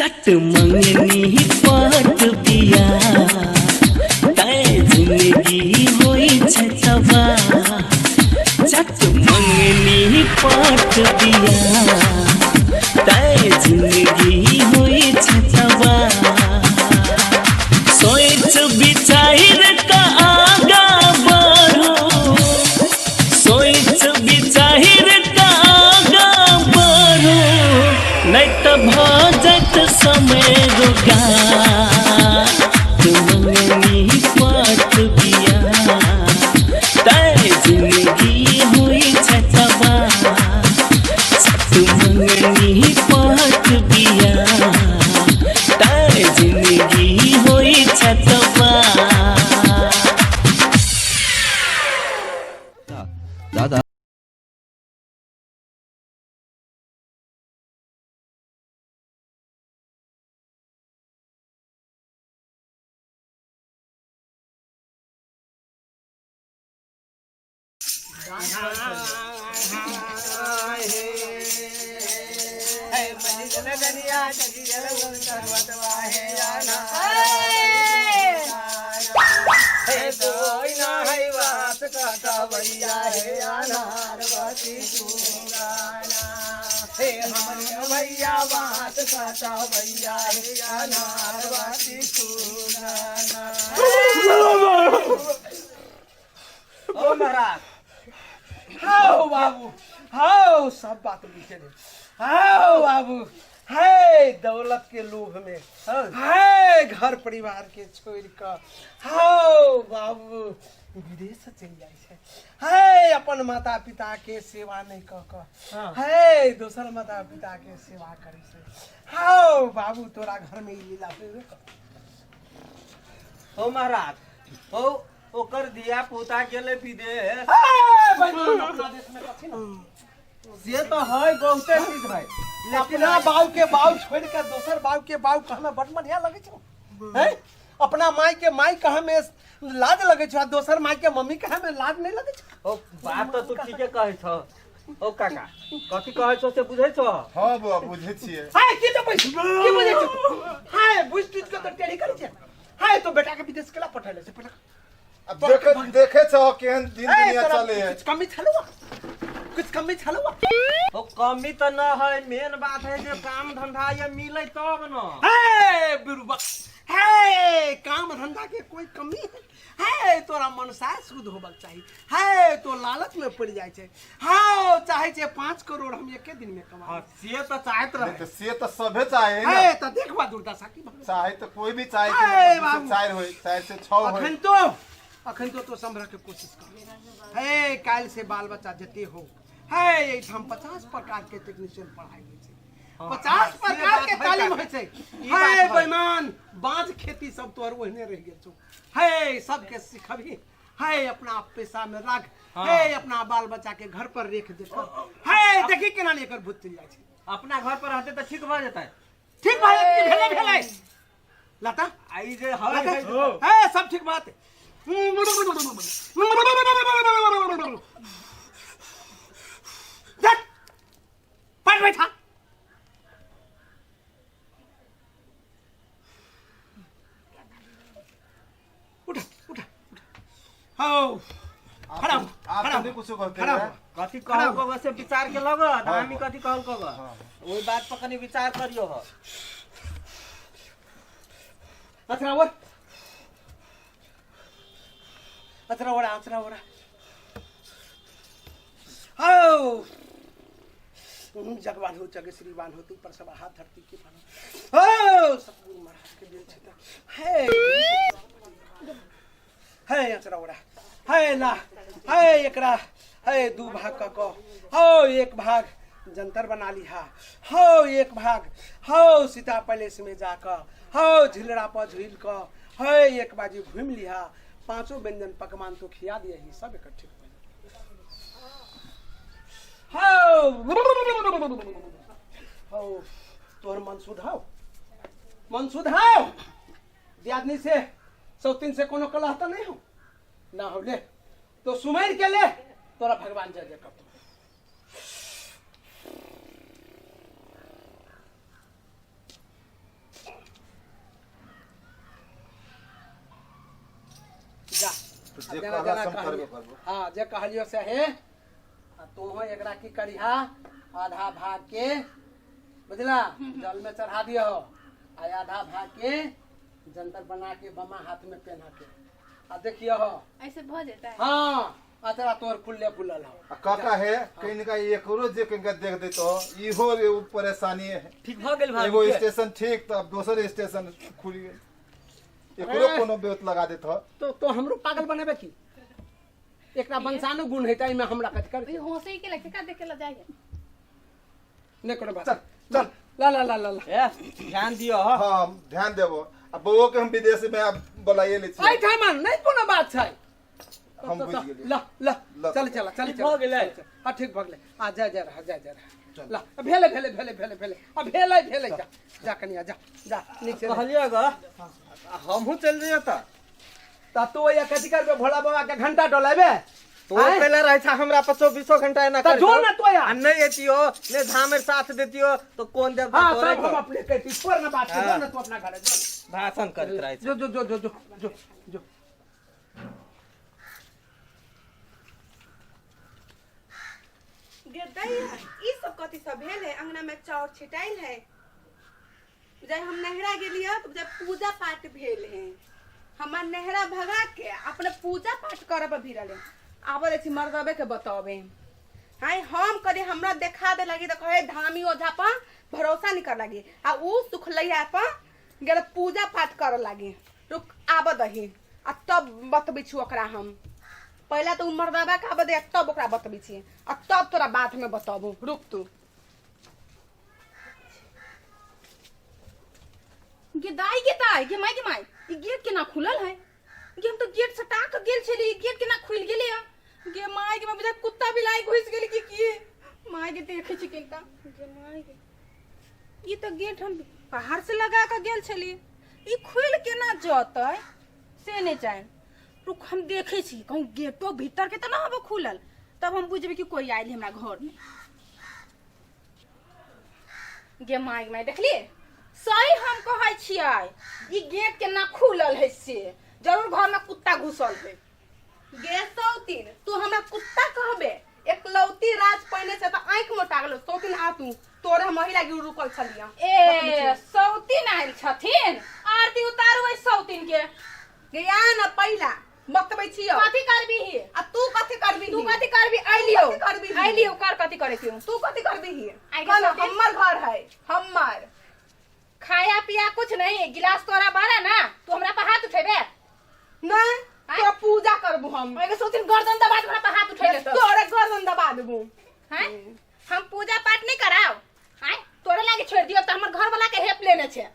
चट मंगनी पट बिया तै जिंदगी होइ छै तबाह। चट मंगनी पट बिया तै जिंदगी होइ छै तबाह। सोच विचार क आगा बढ़ो, सोच विचार क आगा बढ़ो, नहि तऽ भऽ जायत समय रोगा। मंगनी पट बिया तै जिंदगी होइ छै तबाह। मंगनी पट बिया तै जिंदगी होइ छै तबाह। दादा ओ महाराज। हाओ बाबू, हाओ, सब बात बुझे ले। हाओ बाबू, हे दौलत के लोभ में हे घर परिवार के छोड़ के हाओ बाबू विदेश चलि जाइ छै। हे अपन माता पिता के सेवा नहीं क क हे दोसर माता पिता के सेवा करै छै। हाओ बाबू, तोरा घर में ई लीला होबे कर। ओ महाराज, ओ ओकर धिया पुता गेलै विदेश। हे बेईमान, अपना देश में कथी न से तो है, बहुते चीज है, लेकिन अपना बाऊ के बाऊ छोड़ के दोसर बाऊ के बाऊ कहे में बड़ बढ़िया लगे छौ। हैं? अपना माई के माई कहे में लाज लगे छौ आ दोसर माई के मम्मी कहे में लाज नहीं लगे छौ। ओ बात तो तू ठीके कहै छौ। ओ काका, कथी कहै छौ से बुझै छौ? हँ बौआ, बुझै छियै। हाय, की तो पैसा की बुझै छौ? हाय, बुझ तुझ के तो टेढ़ी करै छै। हाय, तो बेटा के विदेश केला पठेले से पहले अब देखे देखे छौ केहन दिन ए, दुनिया तोरा चले है। कुछ कमी छलौ? कुछ कमी छलौ? ओ कमी तो न है, मेन बात है जे काम धंधा ये मिले तब न। हे बिरुबा, हे काम धंधा के कोई कमी है? हे तोरा मनसा शुद्ध होबक चाही। हे तो लालच में पड़ जाय छै। हाँ, चाहे छै 5 करोड़ हम एके दिन में कमा। हाँ, से तो चाहत रहे। नहीं तो से तो सभे चाहे ना। हे तो देखबा दुर्दशा की भगवान। चाहे तो कोई भी चाहे कि हे मतलब दू से बाबू। 4 होय, 4 से 6 होय। अखन तो संभर के कोशिश कर। हे काल्हि से बाल बच्चा जते हो, हे एहिठाम 50 प्रकार के टेक्नीशियन पढ़ाई होइ छै। हाँ, 50 से प्रकार बात के है तालीम काका। होइ छै। ई बात हे है। बेईमान, बाँझ खेती सब तोहर ओहने रहि गेल छौ। हे सबके सिखबही, हे अपना पेशा में राख, हे अपना बाल बच्चा के घर पर रेख दे। हे देखी केना ने एकर भूत चलि जाइ छै। अपना घर पर रहते तऽ ठीक भऽ जेतै। ठीक भऽ जेतै, भेलै भेलै लता। आ ई जे है, लता, है, हे सब ठीक बात। देख, पढ़ बैठा। उठा उठा उठा। हौ, खड़ा हो, आप खड़ा तो हो, नहीं कुछो कहते खड़ा हैं। हो। कथी कहल कग से विचार के लगत, हाँ, हमी कथी कहल कग ओहि बात पर कनी विचार करियो हो। अचरा ओर, अचरा ओरा, अचरा ओरा। हौ, जगवान हो, जगश्रीवान हो, तू पर सब हाथ धरती के भानो। हौ, सतगुरु महाराज के दिल छै त। हे हे अचरा ओरा, हे ला, हे एकरा, हे 2 भाग क क, हौ 1 भाग जंतर बना लिहा, हौ 1 भाग हौ सीता पैलेस में जाक, हौ झिलड़ा पर झूल क, हे 1 बाजी घूम लिहा, पांचों व्यंजन पकवान तो खिया दिए ही सब इकट्ठे हो। हौ हौ, तोहर मन सुधाओ, मन सुधाओ। दियादनी से सौतीन से कोनो कलह तो नहीं हो ना? हो ले तो सुमेर के ले, तोरा भगवान जय जय करतो। जे जेना कहला जेना से हम करबे कहलियो करबो। हाँ जे कहलियो से हे आ तोहो एकरा की करिहा आधा भाग के बुझला जल में चढ़ा दियो आ आधा भाग के जंतर बना के बमा हाथ में पहना के आ देखियो हो ऐसे भ जेतै हाँ अतरा तोर खुलले खुलल हो आ काका है कहीं का एकरो जे कहीं का देख देतो इहो एगो परेशानी है। ठीक भऽ गेल एगो भाभी स्टेशन ठीक तो अब दोसर स्टेशन खुल गेल, एकरो कोनो बेत लगा देत हो। तो हमरो पागल बनेबे की एकरा वंशानु गुण है ताई में हमरा कथि कर ई होसे के लगे का देखे ल जाय नहीं कोनो बात चल चल ला ला ला ला ला ए ध्यान दियो हो। हाँ ध्यान देबो। आ बउओ के हम विदेश में अब बुलाइए ले एहि ठामन नहीं कोनो बात छै। हम बुझि गेलियै। ला ला ला। चल चल चल ठीक भऽ गेलै? चल, चल। हाँ ठीक भऽ गेलै। आ जा जा रहा जा जा रहा ला भेलै भेलै भेलै भेलै भेलै आ भेलै भेलै जा जा कनिया जा जा नीक से कहलियै ग हमहूँ चलि जइयो तऽ त तू या कथि करबे भोला बाबा के घंटा डोलेबे? तो पहले रहे छा हमरा पर 24 घंटा एना त करितो। जो ना तो यार। आ नहीं एतियो ने झामेर साथ देतियो तो कौन देवता हाँ तोरे सब हम को? अपने कहती छोड़ ना बात के, हाँ। जो ना तू अपना घर जो ना। भाषण करैत रहै छै। जो जो जो जो जो जो जो दैया ई सब कथी सब भेल है? अंगना में चाउर छिटाइल है। जब हम नहरा गेलियै तो जब पूजा पाठ भेल है हमार नहरा भगा के अपने पूजा पाठ करब भिरल है। आबऽ दै छी मर्दबे के बतबे हाय हम करे हमरा देखा दे लगी तो कहे धामी ओझा पर भरोसा नहीं कर लगी आ ऊ सुखलैया पर गेल पूजा पाठ कर लगी। रुक आबऽ दही आ तब बतबै छी ओकरा हम। पहला तो उ मर्दबा के आबऽ दे तब ओकरा बतबै छी आ तब तोरा बात में बतबू। रुक तू गे दाई गे ताई गे माई गे माई ई गेट केना खुलल है? गे हम तो गेट सटा के गेल छली ई गेट केना खुलि गेलै है? गे माई गे बुझा कुत्ता बिलाई घुसि गेल की की माई गे देखै छी किनका। गे माई गे ई तो गेट हम बाहर से लगा के गेल छली ई खुलि केना जतै से नहीं जान। रुक हम देखै छी कहूँ गेटो भीतर के त ना हबो खुलल तब हम बुझबै कि कोई आयल हमरा घर में। गे माई माई देखलिए सही हम कहै छियै ई गेट के ना खुलल है से जरूर घर में कुत्ता घुसल है। गे सौतीन तू हमरा कुत्ता कहबे? एकलौती राज पहिने छै त आंखि मोटा गेलो। सौतीन आ तू तोरे हम महिला गिर रुकल छलिया। ए सौतीन आयल छथिन आरती उतारू ओइ सौतीन के। गे आ न पहिला बतबै छियौ। कथी करबीही? आ तू कथी करबीही? तू कथी करबी? अइलियौ। कथी करबीही? अइलियौ, कर कथी करै छियौ? तू कथी करबीही? आइ गे कहल सौतीन। हमर घर है हमर। खाया पिया कुछ नहीं गिलास तोरा बारा ना तू हमरा पर हाथ उठेबे? नहीं तोरा पूजा करबू हम। ओइ गे सौतीन गर्दन दबा के हमरा पर हाथ उठेबे तो। तोरे गर्दन दबा देबू। हैं हम पूजा पाठ नहीं कराओ हैं तोरे लागे छोड़ दियो त हमर घर वाला के हेप लेने छे।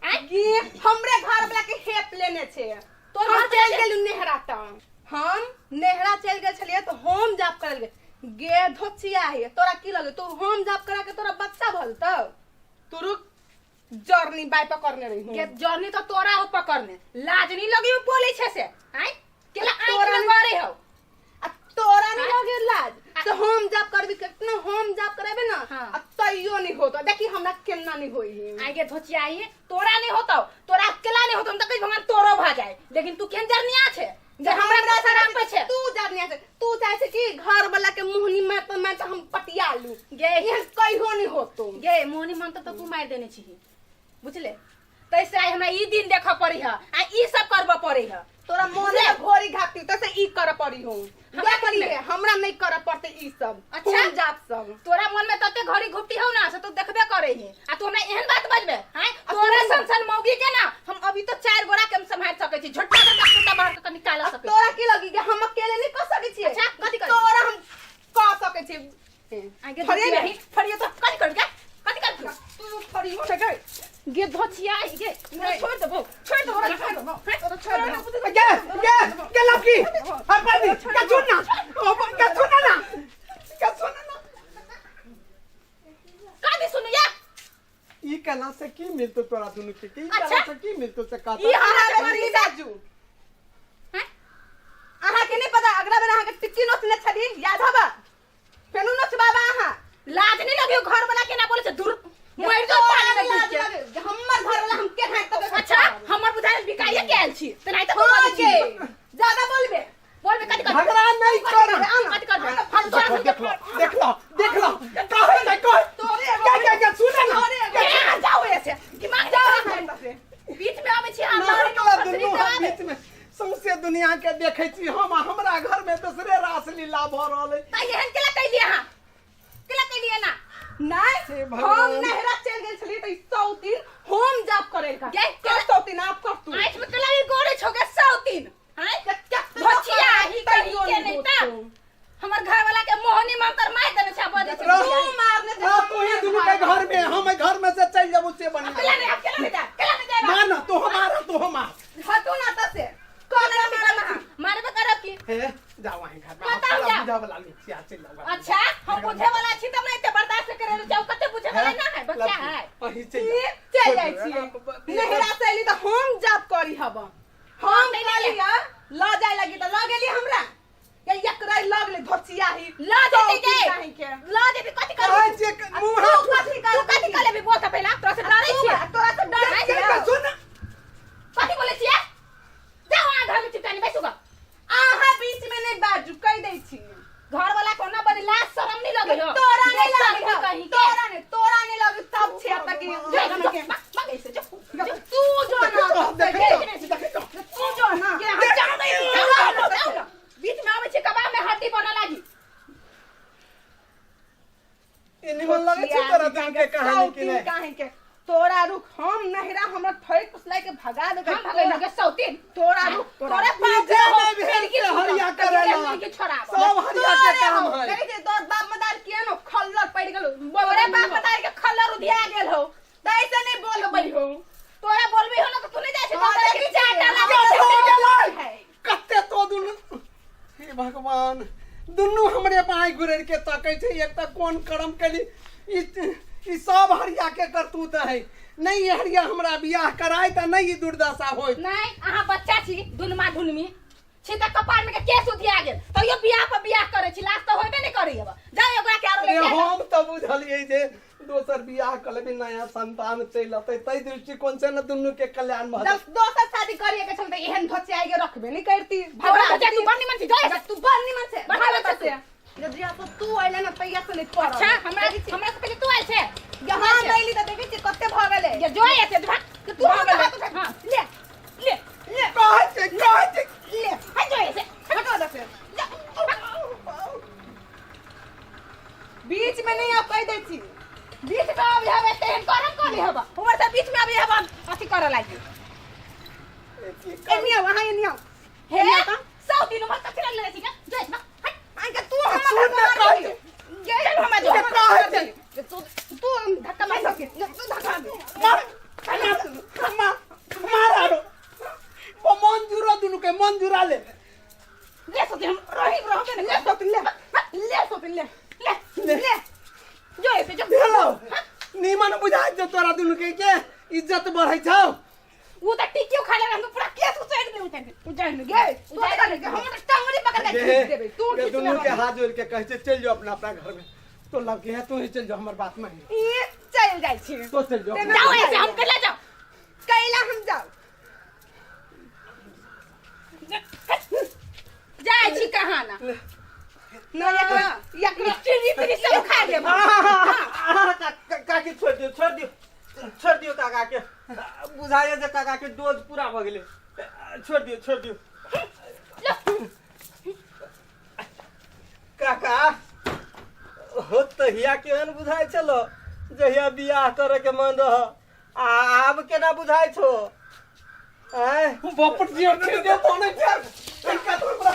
हैं गे हमरे घर वाला के हेप लेने छे। तोर हम घर चल गेलु नेहरा त हम नेहरा चल गेल छलियै त होम जाप करल गेल। गे धोचिया है तोरा की लगे तू होम जाप करा के तोरा बच्चा भल त तू रुक जरनी बाई पकड़ने रही गे जरनी तो तोरा हो पकड़ने लाज नहीं लगी बोले छे से हैं केला आंख तोरा में गरे हो। आ तोरा नहीं आँय? लगे लाज तो होम जाप करबी कितना होम जाप करेबे ना हाँ। आ तैयो नहीं होतो। देखी हमरा केना नहीं होई है। आगे धोचिया है तोरा नहीं होतो तोरा अकेला नहीं होतो हम त कहि भगवान तोरो भ जाए लेकिन तू केहन जरनिया छे जे हमरा पर पे छे। तू जरनिया छे तू चाहे छे कि घर वाला के मुहनी में तो मैं तो हम पटिया लू। गे एहन कहियो नहीं होतो। गे मोहनी मन तो तू मार देने छी बुझले तैसे आइ हमरा ई दिन देखऽ पड़ी है आ ई सब करबऽ पड़ी है। तोरा मोने में घोड़ी घाटी तैसे ई करऽ पड़ी हो। हमरा देखली मन में? है, हमरा नहीं करऽ पड़ते ई सब। अच्छा? खून जात सब। तोरा मन में तते घड़ी घुपटी हौ ना से तू देखबे करे ही आ तू हमरा एहन बात बजबे हैं? आ तोरा सुन ना। सन सन मौगी के ना हम अभी तो 4 गोरा के हम सम्हार सकै छी झटका के कुत्ता बाहर के निकाल आ सकै छी। तोरा की लगी कि हम अकेले नहीं कर सकै छियै? अच्छा, कथी करी? तोरा हम कर सकै छियै। आगे फरिये धोचिया ने। ही, फरिये तो कथी कर गे? कथी कर तू? तू फरियो ने गे। गे धोचिया ही गे। नहीं। छोड़ देबो, छोड़ देबो, छोड़ देबो, हैं? छोड़ देबो। गे गे गे लड़की हम पर दी का सुन ना ओ का सुन ना का सुन ना कादी सुन या ई कला से की मिलतो तोरा दुनु के? की अच्छा। कला से की मिलतो से का? ई हमरा बड़ी बाजू। हैं? अहाँ के नहीं पता अगला बेर अहाँ के टिक्की नोचने छली याद हबा? फेनु नोचबाबा अहाँ। लाज नहीं लगे घर वाला के ना बोले छे दूर मर जो तोरा पानी में लाज डूब के। लगे। हमर घर वाला हम के खाए तब अच्छा हमर बुझाइल बिकाइए के आयल छी त नहीं त हाँ बोलै छी। गे, ज्यादा बोलबे। देख लो देख लो देख लो कहै छै कह तोरे क्या क्या क्या सुने ना तोरे के अहाँ जाओ ऐसे दिमाग जाओ बीच में आबै छी अहाँ मार लड़के कला फसरी दुनू से हम आबै। बीच में सौंसे दुनिया के देखै छी हम आ हमरा घर में दोसरे रास लीला भऽ रहल अइ तऽ एहन केला कैलियै अहाँ केला कैलियै ना नहीं हे हम भगवान। नहरा चल गेल छलियै तऽ ई सौतीन होम जॉब करे का गे, कर सौतीन आप कर तू आँखि में केला ई गोरे छौ गे सौतीन आँय भचिया ही कहीं के नहीं तऽ हमर घर वाला के मोहनी मंत्र मार देने छै बजै छै रह। तू मारने आ तू ही दुनू के घर में हम एहि घर में से चलि जेबू से केला बढ़िया नहीं अब केला नहीं जा केला नहीं जाएबा मान तू हमारा तू हमार हटू ना त से कर ना मारना मारबे करब की हे जाओ अहीं घर में बताउ हम जा। बुझा वाला लुचिया चलि जाओ अच्छा हम बुझे वाला छी तब ना एते बर्दाश्त करे ले जाऊ कते बुझे वाला ना है बच्चा है अहीं चलि ई जाओ। चल जाइ छियै नहरा से अइली तऽ होम जॉब करी हब हम नहीं कहलियै ल जाय लगी तऽ ल गेली हमरा या एकरा लग ले धोचिया ही ल जेते सौतीन गे काहे के ल जेते कथि कहै करबी छियै आ मुँह तू हाथ कथी तू कर कथि कर लेबी बोल त पहिला तोरा से डरै छियै तोरा से डरै के छियै सुन कथि बोलै छियै जाओ अहाँ घर में चिपकानी बैसू ग अहाँ बीच में नहीं बाजू कह दै छी घर वाला कोना बड़ी लाज शरम नहीं लगे हो तोरा नहीं बेशर्म लगी कहीं के तोरा नहीं तोरा नहीं लगी सब छे तक जो, जो, भाग, भाग ऐसे, जो, जो। तू जो ना देखै तो देखै तो तू जो ना के हम जाओ नहीं, जाओ ना, जाओ ना। बीच में आबै छै कबाब में हड्डी बनऽ लागी ई निमन लगै छै तोरा दुनू के कहानी की सौतीन नहि काहे के तोरा रुक हम नहिरा हमरा ठोक पुसलाई के भगा दे हम भगेलौ गे सौतीन तोरा रुक तोरे ई जे नहि भेल से हरिया करेला के छोड़ाब सब हरिया के काम है देखै छियै तोर बाप मदार किया न खल्लर पड़ि गेल तोरे बाप मदार के खल्लर उधिया गेल हो त ऐसे नहीं बोलबै हो तोरा बोलबी हो ना तो तू नहीं जाइ छै हाँ, तोरा के देखै चाटा छियै। लागै हो छै गेलै कते तो दुनू हे भगवान दुनू हमरे बाँहि गुरैर के तकै छै एक तऽ कोन करम केली ई ई सब हरिया के करतूत है नहि ई हरिया हमरा बियाह कराय तऽ नहि ई दुर्दशा होइत नहीं अहाँ बच्चा छी दुनमा दुनमी छी तऽ कपार में के केस उधिया गेल तैयो बियाह पर बियाह करै छी लाज तऽ होबे नहि करै अब जाओ ओकरा के आरो अरे लेके आ। हम तऽ बुझलियै जे दोसर बियाह कऽ लेबै नया संतान चलि अतै ताहि दृष्टिकोण से ने दुनू के कल्याण भऽ जब दोसर शादी करिए के छल त एहन धोचियाई के रखबे नहीं करती तोरा बच्चा तू बड़ निमन छी जाओ जब तू बड़ निमन छै बड़ निमन छै से जब जिया तो तू अइले ना तैया से नहीं पड़ल अच्छा हमरा हमरा से पहिले तू आयल छै यहाँ अइली त देखै छियै कते भऽ गेलै ये जो आयल छै भाग कि तू भऽ गेलै। हाथ उठा हाँ। ले ले ले कहै छै कहै छै ले हट जो ऐसे हटो दे से बीच में नहीं आप कह दै छी बीच में अभी हवे तेहन करम करी हवा उमर से बीच में अभी हवा अथी करे लागी एनी आओ अहाँ एनी आओ हे सौ दिन उमर कथी लगले छी जो ऐसे हट आके तू हमरा सुन ना धक्का कहै मार छै चल हमरा जो के कहै छै दे। तू तू हम धक्का मार सके तू धक्का दे मार मार मार मार आरो ओ मन जुरो दुनू के मन जुरा ले ले सोते हम रही रहबे ने ले सोतिन ले ले सोतिन ले ले ले। ले जो ऐसे जो हेलो निमन बुझाइ छौ तोरा दुनू के के इज्जत बढ़ै छौ वो तो टिकियो खा ले हम पूरा केस उचार दे उचार दे उजाड़ गे तू धक्का दे हम तो टंगड़ी पकड़ के खींच देबे तू गे खींच दुनू के हाथ जोड़ के कहै छै चलि जाओ अपना अपना घर में तो लग गया तू ही चलि जाओ हमर बात मान ई चल जाइ छी तो चलि जाओ तेना- जाओ ऐसे हम कैला जाओ कैला हम जाओ जाय छी कहाँ ना ना एकरा एकरा चिड़ी तिड़ी सब खा देब काकी छोड़ि दियौ छोड़ि दियौ छोड़ि दियौ काकाके बुझाइए जे काकाके डोज पूरा भऽ गेलै छोड़ि दियौ छोड़ि दियौ काका हो तहिया केहन बुझाइ छलो जहिया बियाह करे के मन रह आ आब केना बुझाइ छौ आँय बापट जी और दे तो नहीं यार इनका तो बड़ा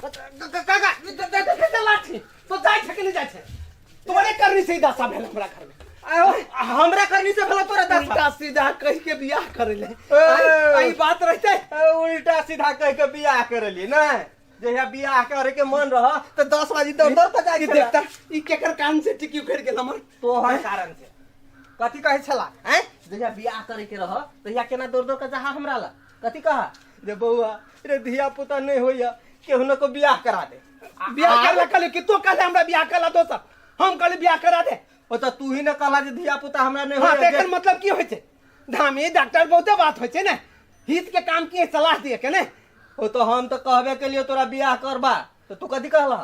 काका दे दे दे लाठी तो जाइ छै कि नहीं जाइ छै तोरे करनी से ही दशा भेल हमरा घर में आयो हमरा करनी से भला तोरा दशा उल्टा सीधा कह के बियाह करे ले ए। आई बात रहते उल्टा सीधा कह के बियाह करली ने जहिया बियाह करे के मन रह तऽ 10 बजे दौड़ दौड़ के जाइ ई देखता ई केकर कान से टिकी उखड़ गेल हमर तोहर कारण से कथी कहै छला आँय जहिया बियाह करे के रह तहिया केना दौड़ दौड़ के जहा हमरा ला कथी कहा रे बौआ रे धिया पुता नहीं होइया केहनो को बियाह करा दे बियाह करला कहले कि तू कहले हमरा बियाह करला दोसर हम कहले बियाह करा दे ओ तऽ तू ही ने कहला जे धिया पुता हमरा नहीं हाँ तऽ होइया एकर मतलब की होइ छै धामी डॉक्टर बहुते बात होइ छै ने हित के काम की सलाह दिए के ने ओ तो हम तो कहबे के लिए तोरा बियाह करबा तऽ तू कथी कहलह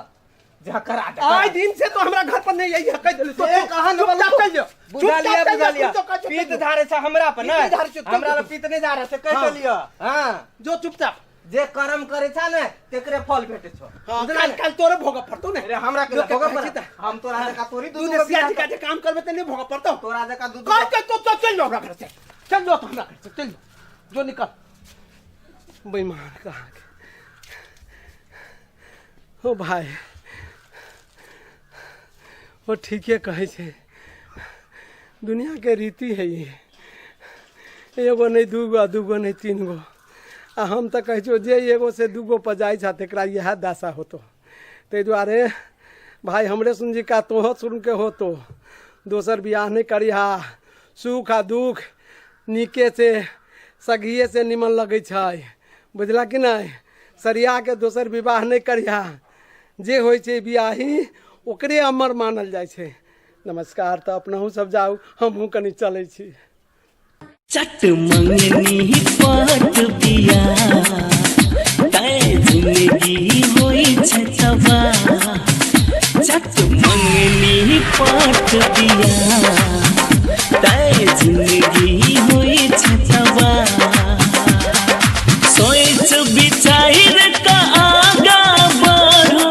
जे हाँ करा दे आइ दिन से तो हमरा घर पर नहीं आई है कह देली तो से कहाँ न चुपचाप चल जो। बुझा लिया चुपचाप चल बुझा जो, लिया तू तो कह जो, पीत चल जो। धारे छै हमरा पर पीत नहीं धारे छै, चल हमरा जो। लग पीत नहीं धारे छै कह हाँ। देलियो हां जो चुपचाप जे कर्म करे छा ने तेकरे फल भेटे छो हाँ, बुझला काल ने? काल तोरे भोग पड़तो ने अरे हमरा के लोग के भोग कहै पर छी तऽ। हम तोरा जका तोरी तू दू ने सिया जी का जे काम करबे त नहीं भोग पड़तो तोरा जका दू कह के तो तो चल जो हमरा घर से चल जो तो हमरा घर से चल जो जो निकल बेईमान कहाँ के ओ भाई ओ ठीके कहै छै दुनिया के रीति है ई एगो नहि दूगो आ दूगो नहि तीन गो आ हम तऽ कहै छियौ जे एगो से दूगो पर जाइ छह तकरा इएह दशा होतो ताहि दुआरे भाय हमरे सुन जी का तोहो सुन के होतो दोसर बियाह नहि करिहा सुख आ दुख नीके से सगिए से निमन लगै छै बुझला कि नहि सरिया के दोसर विवाह नहि करिहा जे होइ छै बियाही ओकरे अमर मानल जाइ छै नमस्कार तऽ अपनहु सब जाउ हमहूँ कनि चलै छी चट मंगनी पट बिया तै जिंदगी होइ छै तबाह चट मंगनी पट बिया तै जिंदगी होइ छै तबाह सोच विचार क आगा बढ़ो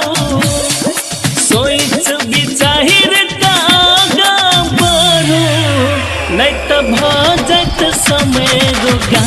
सोच विचार क आगा बढ़ो नहि तऽ भऽ जायत समय रोगा।